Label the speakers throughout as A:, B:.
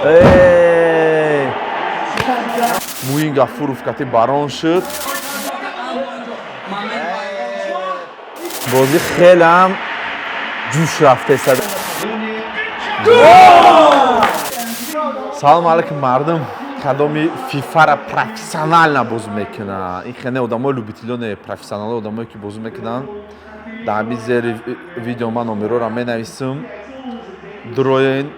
A: Эй! Муин Гафуров кати Барон шуд. Бозӣ хелам ҷӯш рафтеста. Салом алейкум, мардум. Кадоми фифара профессионально бозӣ мекунанд? Ин хене одамои любителёне, профессионало, одамое ки бозӣ мекунанд. Дар ҳамин зери видео ман номерора менависам. Дуроен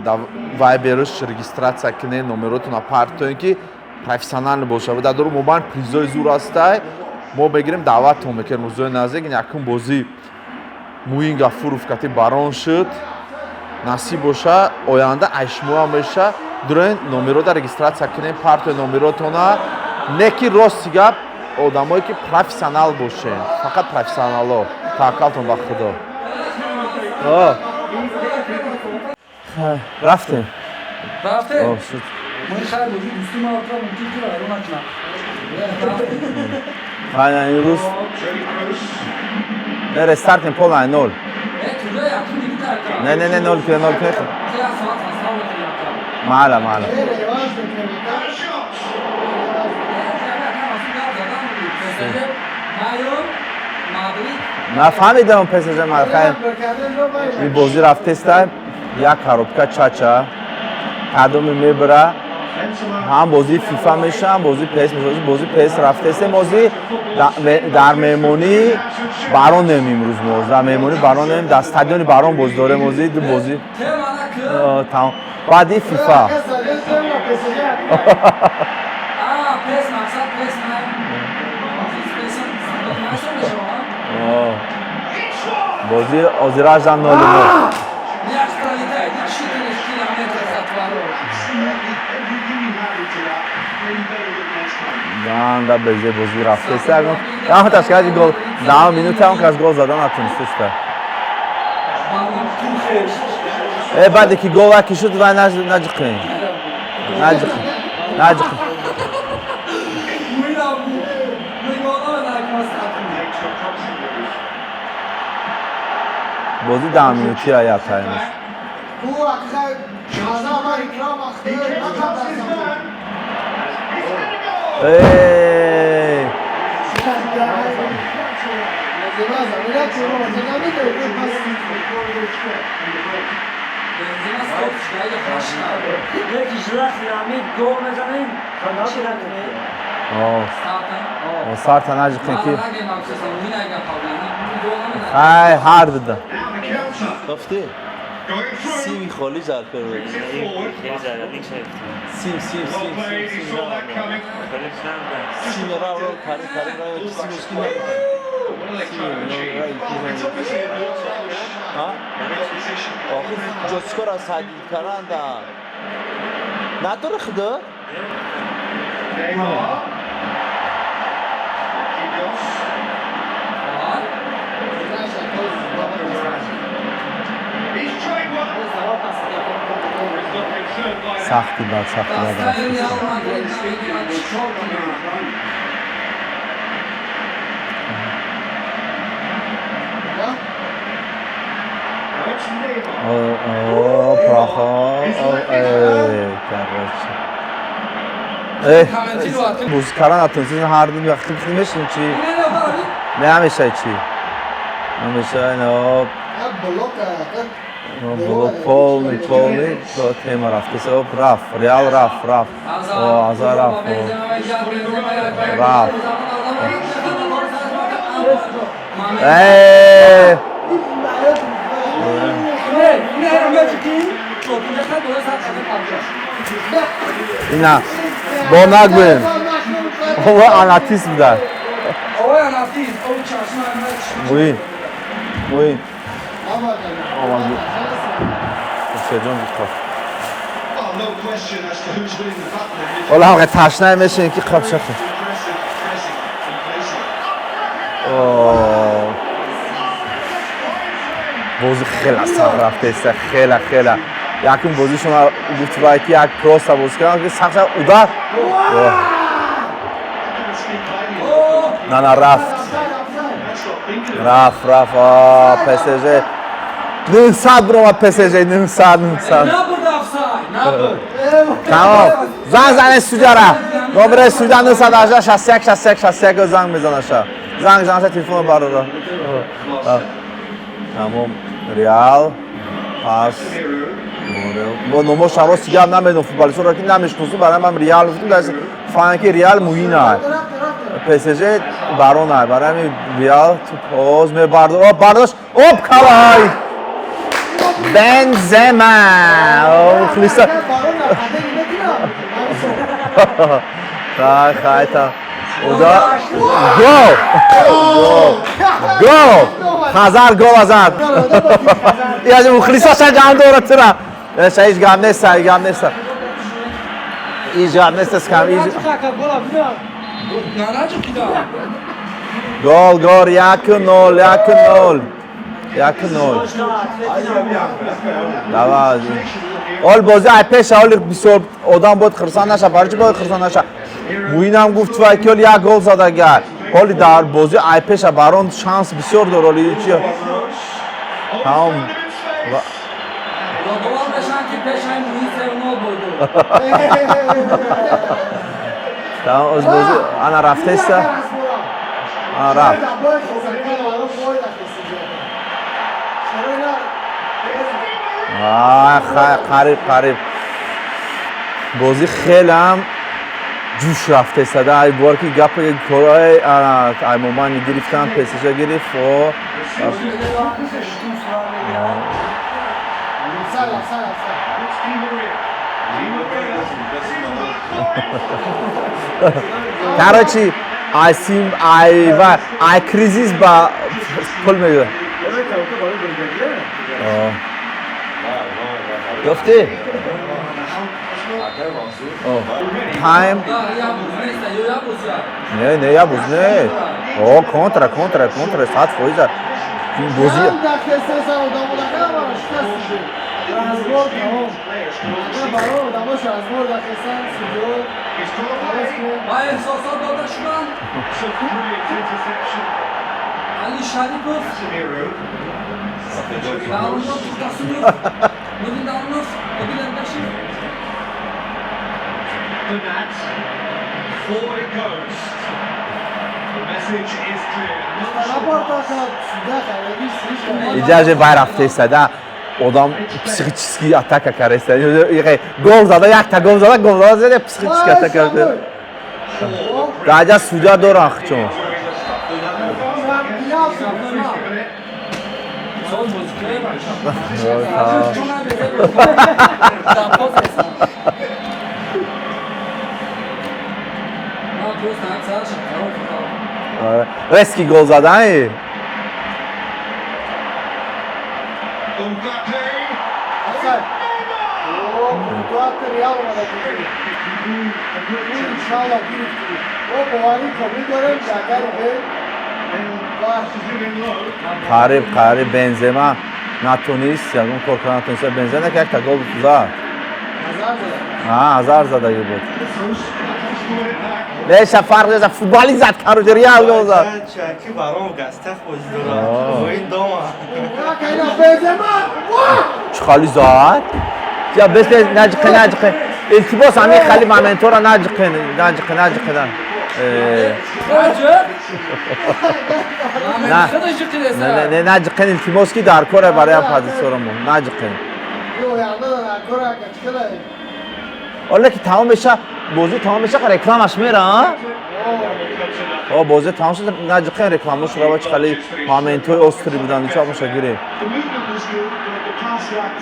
A: дар вайберш регистрация кунед, номеротонро партоен, ки профессионально бошад. Дар дору мобайн призои зур ҳастай. Мо мегирем, даъваттон мекунем рӯзои наздик. Якум бозӣ Муин Гафуров кати Барон шуд. Насиб боша, оянда айшмоам меша. Дуроен номерода регистрация кунем, партои номеротона. Не ки, рости гап, одамое ки профессионал бошен, фақат профессионало. Таваккалтон ба Худо. Рафтем.
B: Рафтем.
A: Шуд.
B: Мо хайр, бозӣ дӯстӣ ма мумкин ки вайрон накунам.
A: Хайна имрӯз не рестартем, полная ноль. Не, не, не, ноль кунед, ноль кунед. Маала, маала. Нафаҳмидам, ПСЖ хайр. Ин бозӣ рафтеста, як коробка чача. Кадоме мебара, ҳам бозии фифа меша, ҳам бозии пс меша. Бозии пс рафтесем, озӣ дар меҳмонии Баронем. Имрӯз мо дар меҳмонии Баронем, дар стадиони Барон боз дорем озӣ ду бозӣ. Тамом. Баъди фифа. Бозӣ озиражам 0-0. Ганда безе бозӣ рафтеста. Ягон ташкилати гол 10 минутаам кас гол зада натонистеста. Э, баъде ки гол яки шуд, вай наҷиқем. Наҷиқем. Наҷиқем. Бозӣ 10 минутия, як таймаш. Эй! Сарта наҷиқем ки. Хай, ҳар дуда.
C: Гуфти? Сими холӣ зарб кард. Сим, сим, сим, сим, сим. Сим рав рав кари кари рав сим ски. Ҳа? Охи ҷоскор аз ҳадид каранда. Надора худо?
A: Сахти бад, сахти бад рафтеста. О, проход. Эй, короче. Эй, бозӣ натонистем, ҳар ду вақти мешин чи? Не ҳамеша чи? Ҳамеша ино блок полный, полный тема рафтеста. Оп, рафт, Реал рафт, рафт. О, Азар рафт. Рафт. Эй! Ина бо нагӯем. Ова анатист буда. Муин. Муин. Шерҷон қоф. Ола ҳам ташнае мешин ки қап шахи. Бозӣ хела сахт рафтеста, хела хела. Якум бозишон гуфт вай ки як просто бозӣ кардам, ки сахт удар. На, на, рафт. Рафт, рафт. ПСЖ. 900 биромад ПСЖ, 900, 900.
B: Набурд офсайд.
A: Тамом, занг зане судяра. Номери судя 918 61 61 61, занг мезанаша. Занг занаша, телефон барора. Тамом, Реал пас. Бо номоша рости гап намедонам, футболистҳоро ки намешиносум, барои ман Реал гуфтум, фаҳмам ки Реал Муина, ПСЖ Барона, барои ҳамин Реал туп мебардор. Оп, бардошт, оп, калай! Бензема! Мухлиса. Хай, хай, та. Уда. Гол! Гол! Гол! Хазар гол зад. Яъне мухлисаша ҷамъ дорад тура. Эша ҳеҷ гап нест, ҳеҷ гап нест. Ҳеҷ гап нест, кам.
B: Нараҷиқида.
A: Гол, гол, 1-0, 1-0. 1-0. Давай. Ол бозӣ ай пеша, оли бисёр одам бояд хурсанд наша. Барои чӣ бояд хурсанд наша? Муинам гуфт, вай ки оли як гол задагар. Оли дар бозӣ ай пеша Барон шанс бисёр дор, оли чи? Тамом.
B: Ёдовар мешаванд, ки пешаи Муин 3-0 бойду.
A: Тамом, оз бозӣ ана рафтеста. Ана рафт. Ай, хай, қариб, қариб. Бозӣ хелам ҷӯш рафтеста. Ай бор ки гап корҳои ана ай момани гирифтан, ПСЖ гирифт. О, короче, ай сим, ай ва, ай кризис ба пул мегирад. Ёфтӣ? Тайм. Не, не, я буз не. О, контра, контра, контра, 100%. Бозӣ.
D: Разбор тамом. Барои одамош разбор дахесан судё.
B: Ба эҳсосот дода шуданд. Али Шарипов, Давлатов Тухтасунов, Нуриддин Давлатов, Одил Эргашев.
E: Forward it goes. The message is clear.
A: Иҷа вай рафтеста, одам психически атака кареста. Гол зада, якта гол зада, гол зада, зада, психически атака кареста. Даҷа судя доран хчон.
B: Соз бозикунем.
A: Та.
B: Запоз эсан. Ман просто ҳам сараш қарор кардам.
A: Резкий гол задан.
E: Mbappe.
D: Реал омада. Иншалло гирифти. О, боварӣ комил дорем, ки агар
A: Қариб, қариб Бензема натонист, ягон кор карда натонист. Бензема ки якта гол зад. Азар задаги буд. Неша фарқ нест, футболист зад, короче, Реал гол зад.
C: Чаки баром гастах бозӣ дорад. Оин дома.
A: Чӣ хали зад? Я бес бес, наҷиқе, наҷиқе. Илтимос, ҳамин хали моментора наҷиқе, наҷиқе, наҷиқе.
B: Раҷаб!
A: На.
B: Худаш ҷиқиреса.
A: Не, не, наҷиқен, илтимос, ки дар коре барои позитсиямо. Наҷиқен. Оле ки тамом меша, бозӣ тамом меша, рекламаш мера, а? О, бозӣ тамом шуд, наҷиқен рекламаш рава, чӣ хали моментҳои острый будан, ничо маша гирем.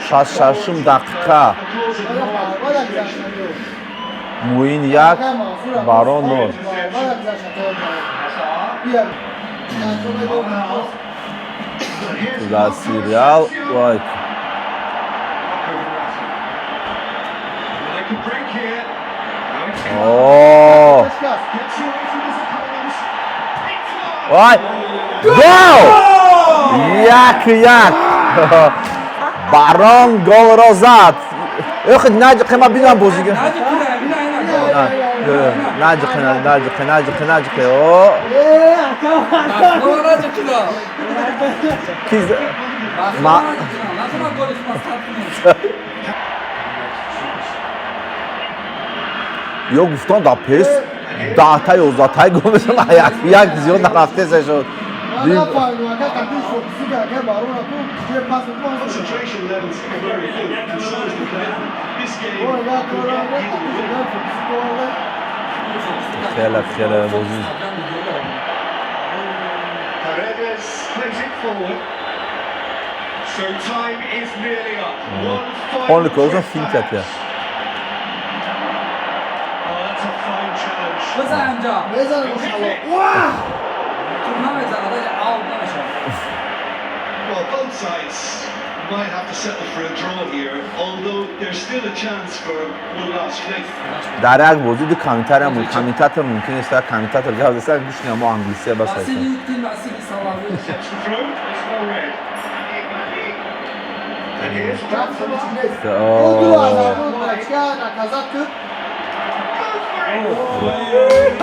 A: 66-ум дақиқа. Муин 1, Барон 0. Даси Реал, лайк.
E: They can break here.
A: О,
E: Gets away from his opponents.
A: Вай! Гол! 1-1. Барон голро зад. Ох, наҷиқе, ма бинам бозига.
B: Наҷиқида, бина ина.
A: Наҷиқе, наҷиқе, наҷиқе, наҷиқе. О,
B: Бахтова наҷиқида.
A: ки
B: Бахтова наҷиқида. Нахона голи худаш сабт кунем.
A: Ё гуфтан дар пес 10-та 11-та гол мезанад, як як зиёд нарафтеса шуд.
D: Ман нафаҳмидам, ака, қатъи фокусӣ ака барона ку ҷе пас мекунам.
E: Concentration levels are very good, and so is the commitment. This game
D: Ой,
E: could
D: да,
E: get
D: тора,
E: either way.
D: Фокусӣ коварда.
A: Хеле хеле бозӣ.
E: Paredes plays it forward. So time is nearly up. One final
A: Only goes on
E: trip
A: финт кард.
E: perhaps. Oh, that's a fine challenge.
B: بزن اینجا.
D: Мезанам, иншалло. Ва!
B: تو نمیزنه ولی out نمیشه.
E: Well, both sides might have to settle for a draw here, although there's still a chance for one last flick.
A: Дар як бозӣ ду комментария комментатор мумкин нест, як комментатор гап заса, гӯш кунем, мо англисия бас ҳастем.
B: Vasily تیم Vasily Salavi.
E: Steps the throw, it's well read. And here's
D: Рафт,
E: Benzema.
D: ҳеч нест. Ду аз ҳамон бачка наказат куд.
E: Goes for it!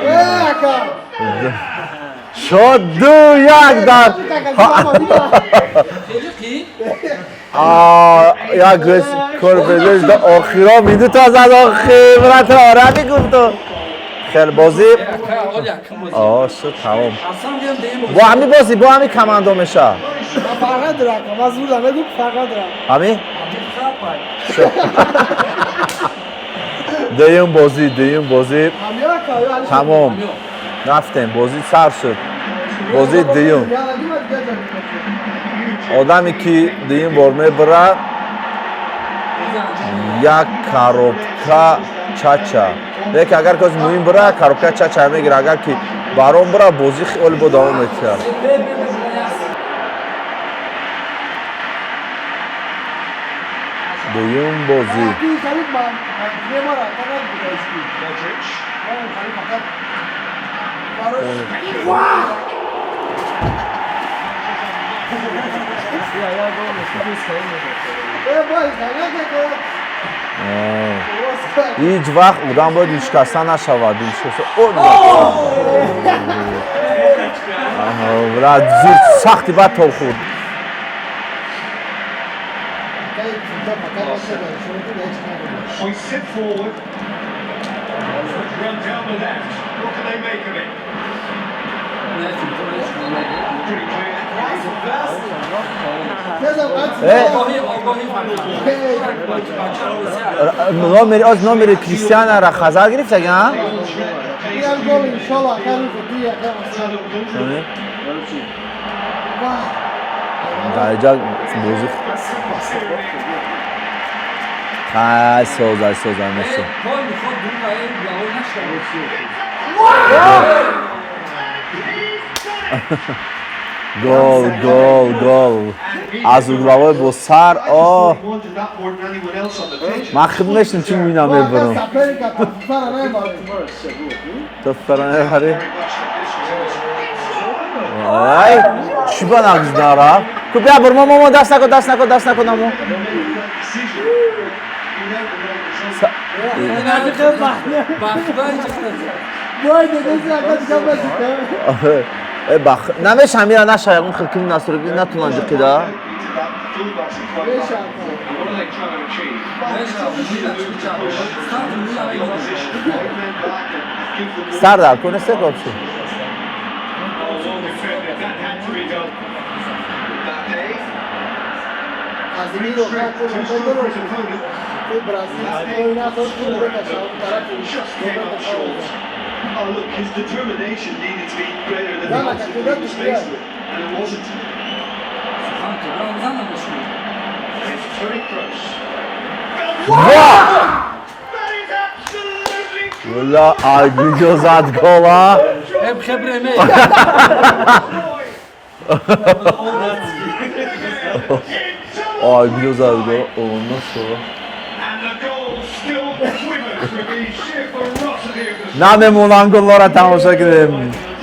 D: Э, ака!
A: Шод 2-1 дар
B: خیلی قی
A: як гӯш кор бедеш да охиро минута зад, охи брат, ора мигуфту хел бозӣ.
B: اول یکم بازی.
A: О, шуд, тамом.
B: اصلا بیام دیم.
A: Бо ҳами бозӣ, бо ҳами командо меша.
D: Ман фарқ надорам, ака. Ман зурам мегӯм, фарқ надорам.
A: Ҳами
B: خب.
A: дуюм бозӣ, дуюм бозӣ.
D: Ҳамё, ака, ё али.
A: Тамом, рафтем, бозӣ сар шуд, бозии дуюм.
D: Яна дима дига ҷо мекунад.
A: Одаме ки дуюм бор мебара, як коробка чача. Лекин агар каси муҳим бира, коробка чача мегира. Агар ки барон бира, бозӣ хеле бо давом метиҳад. Дуюм бозӣ.
D: Ки халид ман ман мара ака набуда ишки.
E: Modric.
D: Ман халид фақат барои Э, бой, занят ко.
A: Ҳеҷ вақт одам бояд дилшикаста нашавад, дилшикаста. О, брат, зуд сахти бад тоб хӯрд.
D: Кай футбол фақат бошад, шумо ки ҳеч надорад.
E: Hoists it forward. Run down the left. What can they make of it? Pretty clear.
D: Безам баъд.
A: Э.
B: آگاهی آگاهی بچه رو
A: Номери оз номери Кристианара хазар гирифтага.
D: Як гол иншалло, ака, рӯзи ду ака масалан. Вах!
A: Дар инҷа бозӣ хай созай созай мешо.
B: پای میخواد دور و این لحاظ نشه.
A: Гол, гол, гол аз угловой бо сар, о.
E: Wanted that more than anyone else on the pitch.
A: Ман хид мешнам, чӣ муина мебарам.
D: Соперника фара намебарем.
A: То фара мебарӣ.
E: Very much that this was
A: Ай, чӣ ба нағз нарафт ку, бия бур, мо мо, даст нако, даст нако, даст нако, намо.
E: Decision without the right result.
B: بخدای چه
D: Бой дедеси, ака, дига башид.
A: Э, бах намеша, ҳамира наша, ягон хел кини насруги натунан ҷиқида.
E: Into that the fullbacks are quite
D: Меша,
E: right.
D: ака.
E: And what are they trying to achieve? The opposition, five men back and give them more.
A: Сар дар кун се копши.
E: Oh, well defended. That had to be done. Mbappe.
D: Казимиро
E: Too strong for his opponent.
D: Бразил спокойно тот бекаша тарафи.
E: Just came up short. Oh, look, his determination needed to be greater than the
D: Yeah, like
E: obstacle
D: I
E: he was
D: could
E: faced with, and it wasn't.
B: سخن کبران زن نمیشه.
E: It's Toni Kroos.
A: Ва!
E: That is absolutely
A: Валла, ай гуҷо зад гола!
B: اب خبره می.
A: Ай гуҷо зад гола! Ондан sonra
E: And the goal still quivers with the sheer ferocity of the
A: намемонам голлора тамошо кунем.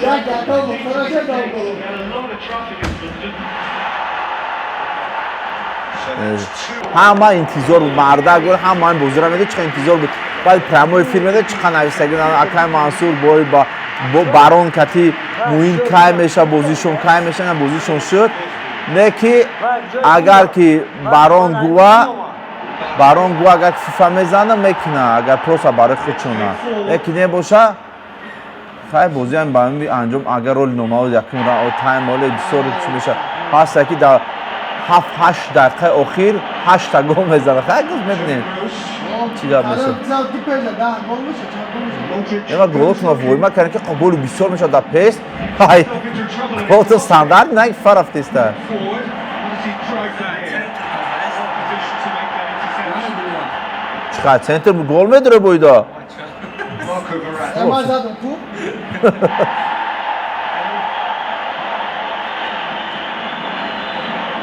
D: Як ака мухтара дал гол.
E: And a lot of traffic in London. So that's two.
A: Ҳама интизор буд, марда гол, ҳама ин бозиро медид, чӣ интизор буд. Баъд прямой эфир медид, чӣ нависагӣ, акай Мансур бой ба бо барон кати муҳим кай меша, бозишон кай меша, на бозишон шуд. Не ки агар ки барон гува. Барон гу, агар ФИФА мезана, мекуна, агар просто барои худшона яки небоша, хай, бозиам ба ҳамин анҷом. Агар роли номао якум тайм оле бисёр чӣ меша, ҳаста ки дар 7-8 дақиқаи охир ҳашта гол мезана. Хай, гуфт, мебинем чӣ гап мешавад. Ема голотона воима кардем, ки голи бисёр мешавад дар ПЕС. Ҳай, голотон стандарт на ФИФА рафтеста.
E: Forward. Does he drive that here? Position to make that interception.
A: Чиқар центр гол медоре боида.
E: Marco Verratti.
D: Ман задам ку.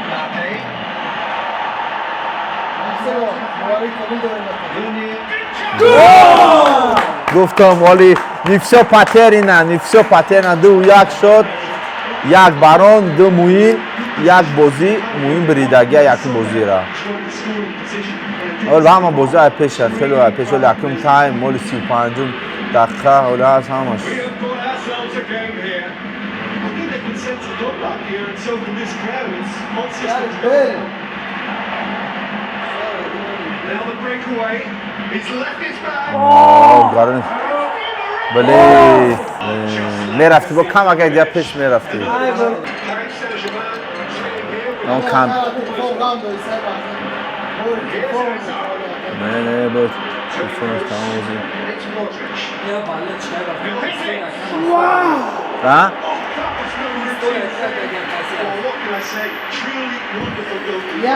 E: Mbappe.
D: Боварӣ комил дорем.
E: Meunier.
A: Гуфтам, вали не всё потеряно, не всё потеряно. 2-1 шуд. Як Барон, ду Муин, як бозӣ Муин биридагия якум бозира.
E: Joined the scoring position.
A: Ҳоло ҳама бозӣ ай пеша, хеле ай пеш. Ҳоли якум тайм, моли 35-ум дақиқа ҳоли ҳаст ҳамаш.
E: We have got ourselves a game here. I think they can sense a comeback here, and so can this crowd. It's all systems go. Now the breakaway. He's left his man.
A: Гарон бале, мерафтӣ бо кам, агар дига пеш мерафтӣ.
E: Paris Saint-Germain trailing here with
A: Он кам. Не, не, буд телефонаш тамом бозӣ.
E: It's Modric.
B: Я бале чай рафт.
A: А?
E: Oh, that was no routine save. Well, what can I say? Truly wonderful goalkeeping.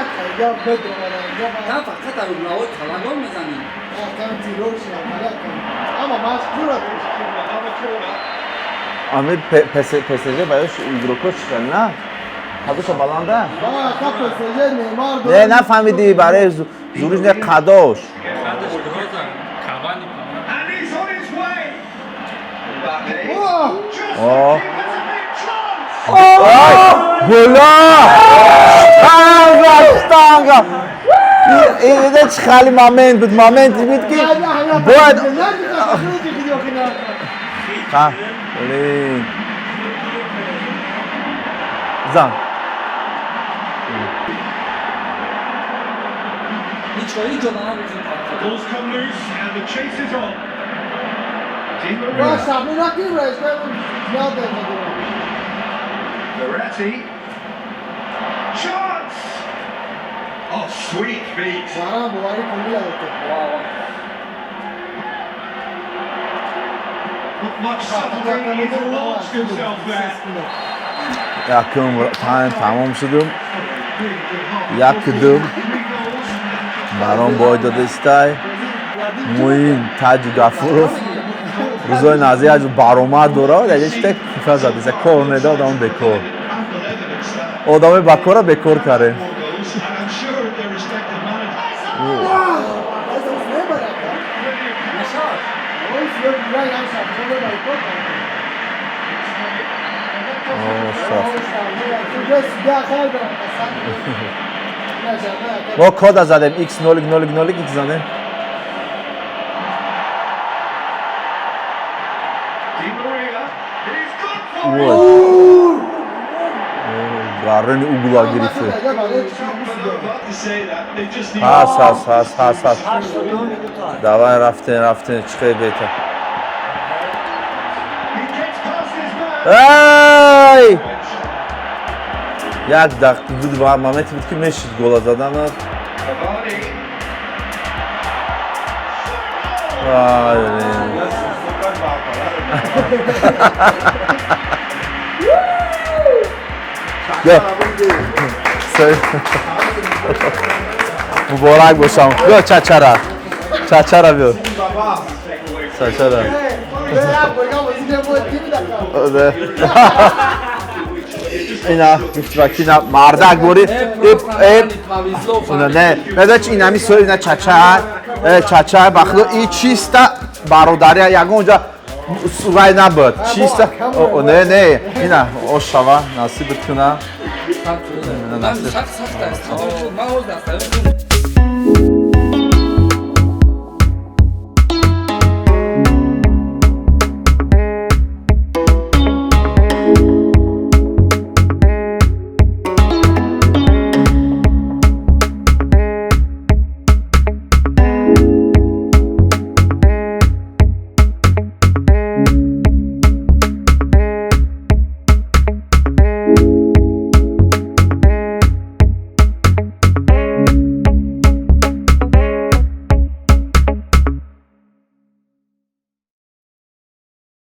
B: Там фақат дар угловой кала гол мезанӣ.
E: Another corner.
A: Ами ПСЖ баёш игроко чиша на? Қадоша баланда? Не, нафаҳмидӣ, барои зуриш не, қадош.
B: Қадаш дороза. Кавани пама.
E: And he's on his way. Mbappe. Just
A: Oh.
E: the keeper's a big chance.
A: Ай, гола! Штанга, штанга! Ин чӣ хали момент буд, моменте буд, ки бояд. Ха, блин. Зан.
B: Ҳеҷ ҳеҷ ҷо набозим фақат.
E: Ball's come loose and the chase is on. Di Maria. Verratti. Chance! Oh, sweet feet.
B: Ва ва.
E: Not much subtlety. He's launched himself there.
A: Якум тайм тамом шудум. 1-2.
E: Three goals.
A: Барон бой додистай. Муин Таҷи Гафуров рӯзои наздик аз баромад дора, даҷа ФИФА задиса, кор неда, одам бекор.
E: Ample evidence that
A: Одамои бакора бекор кардем.
E: four goals, and I'm sure their respective managers.
B: Мешавад.
A: О, штраф. Мо кода задем x0 0 0 x задем.
E: Di Maria. He's gone for it.
A: Гарони угла гирифти.
E: To say that they just need.
A: Ҳаст, ҳаст, ҳаст, ҳаст, ҳаст.
C: 82 минута.
A: Давай, рафтем, рафтем, чӣ хел беҳтар.
E: He gets past his man.
A: Ай! Як дақиқа буд ва моменте буд, ки мешид гола задан.
E: Cavani.
A: Ай, Бё. Муборак бошам. Бё, чачара. Чачара бё. Чачара. Оде. Ина гуфтвакина мардак бори. Э, не, не, чи инами со ина чача, чача бахло и чиста бародария, ягон ҷа вай набуд. Чиста. О, не, не, ина ошава насибат куна.
B: Сахт сахт аст. Ман ҳоз дастаём.